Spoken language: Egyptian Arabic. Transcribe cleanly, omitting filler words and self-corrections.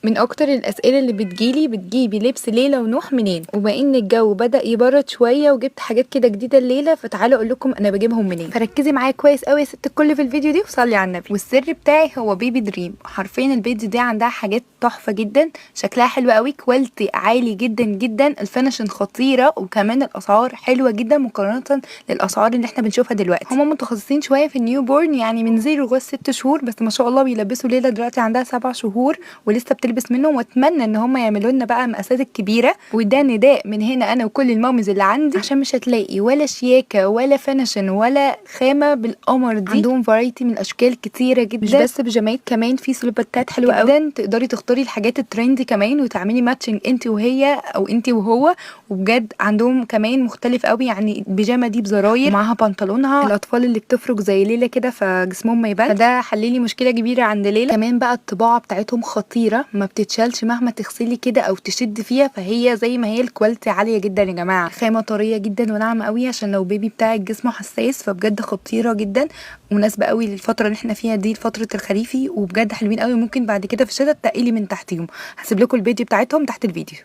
من اكتر الاسئلة اللي بتجيلي بتجيبي لبس ليلى ونوح منين؟ وبما ان الجو بدا يبرد شوية وجبت حاجات كده جديدة الليلة، فتعالوا اقول لكم انا بجيبهم منين. فركزي معايا كويس قوي يا ست الكل في الفيديو دي وصلي على النبي. والسر بتاعي هو بيبي دريم. حرفيا ال page دي عندها حاجات تحفة جدا، شكلها حلو قوي، quality عالي جدا جدا، ال finishing خطيرة، وكمان الاسعار حلوة جدا مقارنة للاسعار اللي احنا بنشوفها دلوقتي. هما متخصصين شوية في ال newborn، يعني من zero لغاية 6 شهور، بس ما شاء الله بيلبسوا ليلى دلوقتي عندها 7 شهور ولسه بتلبس منهم. واتمنى ان هم يعملوا لنا بقى مقاسات الكبيره، وده نداء من هنا انا وكل ال mommies اللي عندي، عشان مش هتلاقي ولا شياكه ولا finishing ولا خامة بالقمر دي. عندهم variety من الاشكال كتيرة جدا، مش بس بيجامات، كمان في سلوباتات حلوة جدا، تقدري تختاري الحاجات ال trendy كمان وتعملي matching انت وهي او انت وهو. وبجد عندهم كمان مختلف قوي، يعني البيجامه دي بزراير ومعاها بنطلونها، الاطفال اللي بتفرك زي ليلى كده فجسمهم ما يبان، فده حللي مشكلة كبيرة عند ليلى. كمان بقى الطباعة بتاعتهم خطيره، ما بتتشالش مهما تغسلي كده او تشد فيها، فهي زي ما هي، ال quality عالية جدا يا جماعه. خامة طرية جدا وناعمه قوي، عشان لو baby بتاعك جسمه حساس، فبجد خطيرة جدا، مناسبة قوي للفترة اللي احنا فيها دي، فترة الخريفي. وبجد حلوين قوي، ممكن بعد كده في الشتاء تقلي من تحتيهم. هسيب لكم ال page بتاعتهم تحت الفيديو.